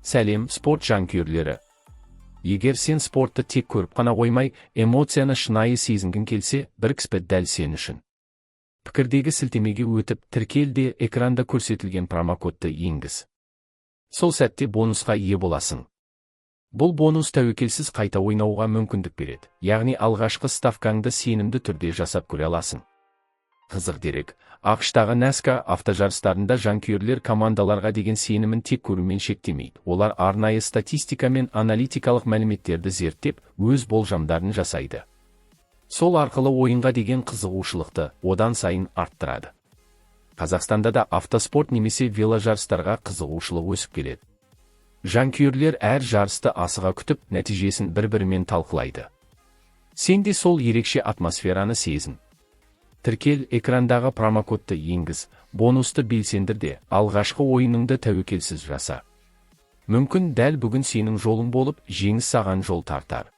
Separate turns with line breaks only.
Сәлем, спорт жанкүйерлері! Егер сен спортты тек көріп қана қоймай, эмоцияны шынайы сезінгің келсе, 1xBet дәл сен үшін. Пікірдегі сілтемеге өтіп, тіркел де, экранда көрсетілген промокодты енгіз. Сол сәтте бонусқа ие боласың. Бұл бонус тәуекелсіз қайта ойнауға мүмкіндік береді, яғни алғашқы ставкаңды сенімді түрде жасап көре аласың. Қызық дерек: АҚШ-тағы NASCAR автожарыстарында жанкүйерлер командаларға деген сенімін тек көрумен шектемейді. Олар арнайы статистика мен аналитикалық мәліметтерді зерттеп, өз болжамдарын жасайды. Сол арқылы ойынға деген қызығушылықты одан сайын арттырады. Қазақстанда да автоспорт немесе веложарыстарға қызығушылық өсіп келеді. Жанкүйерлер әр жарысты асыға күтіп, нәтижесін бір-бірімен талқылайды. Сен де сол ерекше атмосфераны сезін. Тіркел, экрандағы промокодты енгіз, бонусты белсендір де, алғашқы ойыныңды тәуекелсіз жаса. Мүмкін, дәл бүгін сенің жолың болып, жеңіс саған жол тартар.